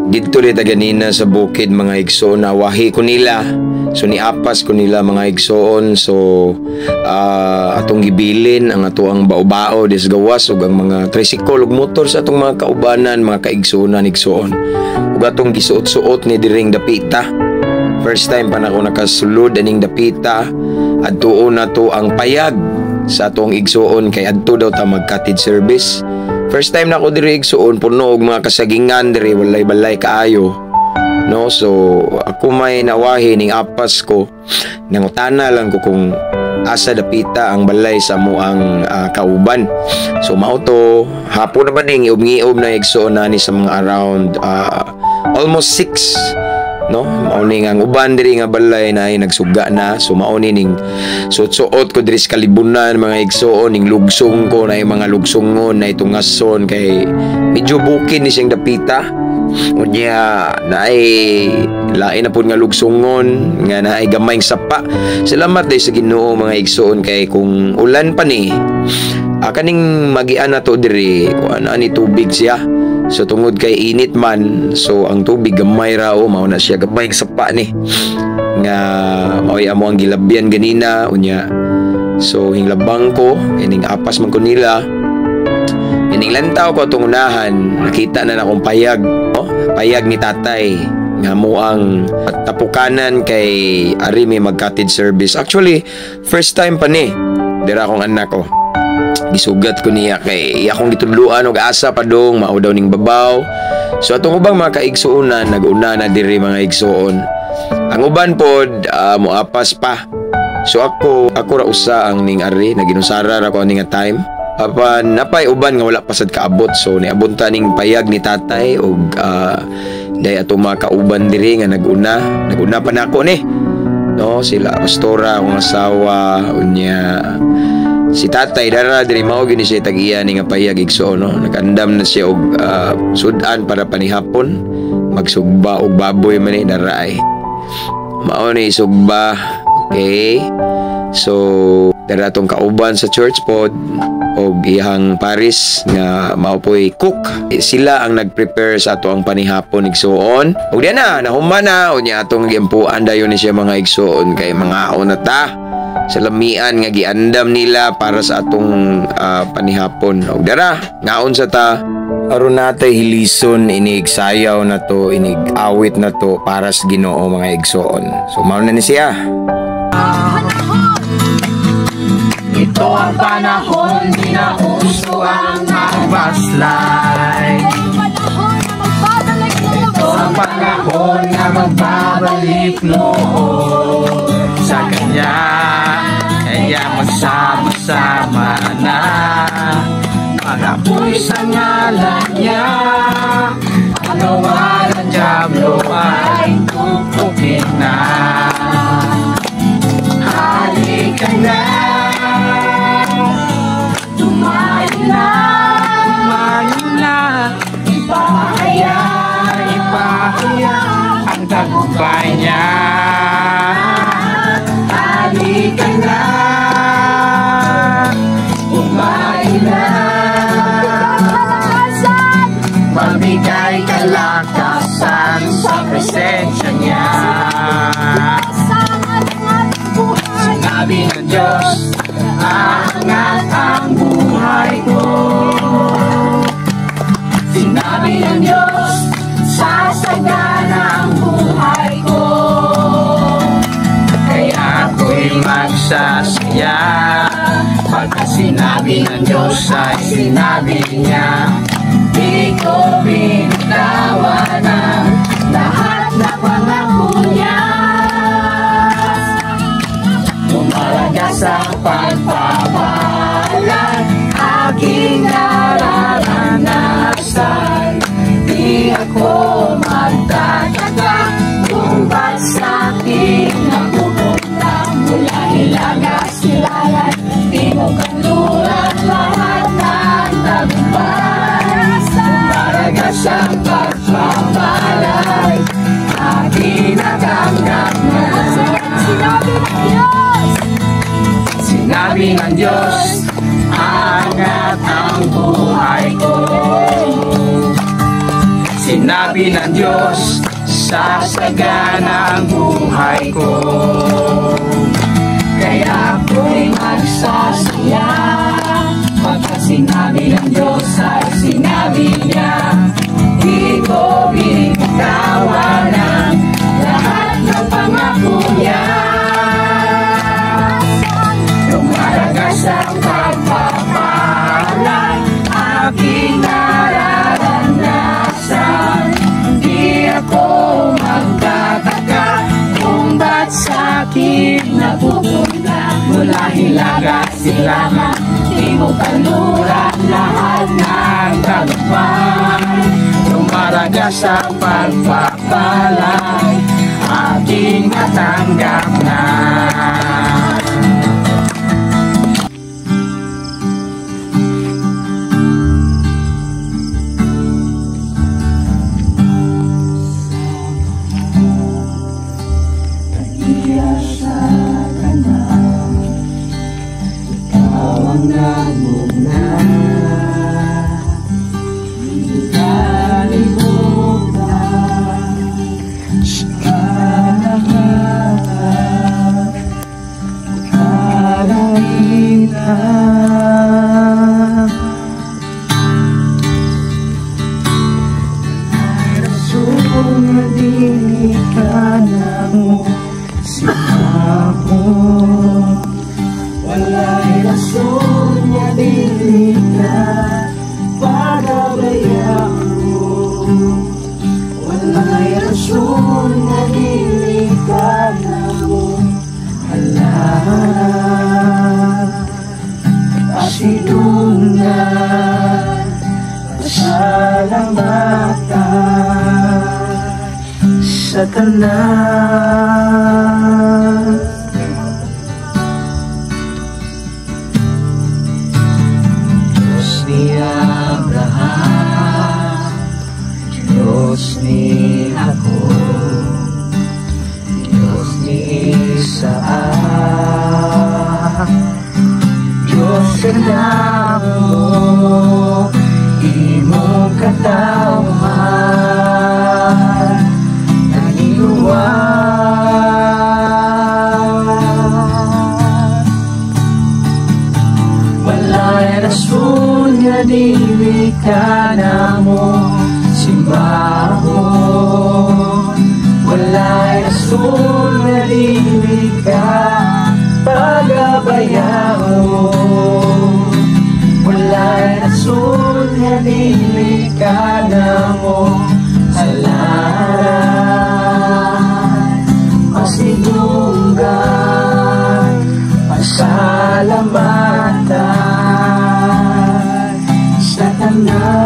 Didto rin ganina sa bukid, mga igsoon, nawahi ko nila. So niapas ko nila, mga igsoon. So atong gibilin ang ato ang bao-bao des gawas ug ang mga tricycle ug motor sa atong mga kaubanan, mga kaigsuonan, igsoon. Ug atong gisuot-suot ni diring dapita. First time pa nako nakasulod aning dapita. Adtuon na to ang payag sa atong igsuon kay adto daw ta mag cottage service. First time na ako diri, igsuon, puno og mga kasagingan diri, walay balay kaayo. No, so ako may nawahi ning apas ko. Nangutana lang ko kung asa dapita ang balay sa mo ang kauban. So mao to, hapon naman ning ug na, igsuon, na ni sa mga around almost 6, no? Mao ni ang uban diri nga balay na ay nagsuga na. So mao ni ning suot-suot ko diri sa kalibunan, mga igsuon, ning lugsong ko na mga lugsongon na itungason kay medyo bukid ni siyang dapita. Unya naay lain na pud nga lugsongon nga naay gamayng sapa. Salamat day sa Ginoo, mga igsuon, kay kung ulan pa ni kaning magian na to diri, kuan ani, tubig siya. So tungod kay init man, so ang tubig gamay ra o mao na siya gamay sapa ni nga mao'y amo ang gilabyan ganina. Unya so hinglabang ko kining apas man ko nila, kining lantaw ko atong unahan, nakita na nakong payag, oh, payag ni tatay nga mo ang tapukanan kay ari may mag cottage service. Actually, first time pa ni dira akong anak ko. Gisugat ko niya kay akong gitudluan og asa padong mao daw ning babaw. So atong ubang mga kaigsuonan naguna na diri, mga igsuon. Ang uban pod moapas pa. So ako ra usa ang ning ari naginusara ra ko ani nga time. Apan napay uban nga wala pa sad kaabot, so niabot ta ning payag ni tatay og day atong mga kauban diri nga naguna. Naguna pa nako ni. No, sila pastora, akong asawa, unya si tatay dara diri, mao gini siya tag-iya ni nga payag, igsuon, no. Nagandam na siya og sudan para panihapon magsugba og baboy man ni dara ay. Mao ni sugba. Okay. So dara atong kauban sa church pod og iyang paris nga mao po'y cook. Sila ang nag-prepare sa ato ang panihapon, igsuon. Ug di na nahuman na, unya atong giampuan dayon ni siya, mga igsuon, kay mga na ta sa lamian nga giandam nila para sa atong panihapon. Ug dara, ngaon sa ta aron natay hilison inig sayaw na to, inig awit na to para sa Ginoo, mga igsuon. So mao na ni siya. Ito ang panahon, di na uso ang mag-backslide. Ito ang panahon na magbabalik loob sa Kanya. Kaya magsama-sama na mag-apoy sa ngalan niya. Ang gawa ng Diablo ay tupukin na. Halika na, tumayo na, tumayo na, ipahayag, ipahayag ang tagumpay niya. Halika na, kumain na, magbigay kalakasan sa presensya niya. Sinabi ng Diyos, aangat ang buhay ko. Sinabi ng Diyos, sasagana ang buhay ko. Kaya ako'y magsasaya pagka sinabi ng Diyos ay sinabi niya. Di ko binitawan ang lahat na pangako niya. Lumalaga sa pagpapala, aking nararanasan. Di ako magtataka kung ba't sa'kin napupunta. Mula hilaga, silangan, timog, kanluran, lahat ng tagumpay. Lumalaga sa pagpapalay, aking natanggap na. Sinabi ng Diyos! Sinabi ng Diyos, angat ang buhay ko. Sinabi ng Diyos, sasagana ang buhay ko. Kaya ako'y magsasaya pagka sinabi ng Diyos ay sinabi niya. Di ko binitawan ang lahat ng pangako niya. Lumalagas ang pagpapala, aking nararanasan. Di ako magtataka kung ba't sa'kin napupunta. Mula hilaga, silangan, timog, kanluran, lahat ng tagumpay. Lumalagas ang pagpapala, aking natanggap na. Iya sa tanan, ikaw ang nagmugna kalibutan sa kalangitan, kalangitan. Rason nga dili ka namo simbahon, walay rason nga dili ka pagabayahon, walay rason nga dili ka namo halaran, pasidunggan, pasalamatan sa tanan. Diyos ni Abraham, Diyos ni Jacob, Diyos ni Isaac, Diyos ka namo, imong katawhan, naniluwag. Walay rason nga dili ka namo simbahon, walay rason nga dili ka pagabayahon, walay rason nga dili ka namo halaran, pasidunggan, pasalamatan sa tanan.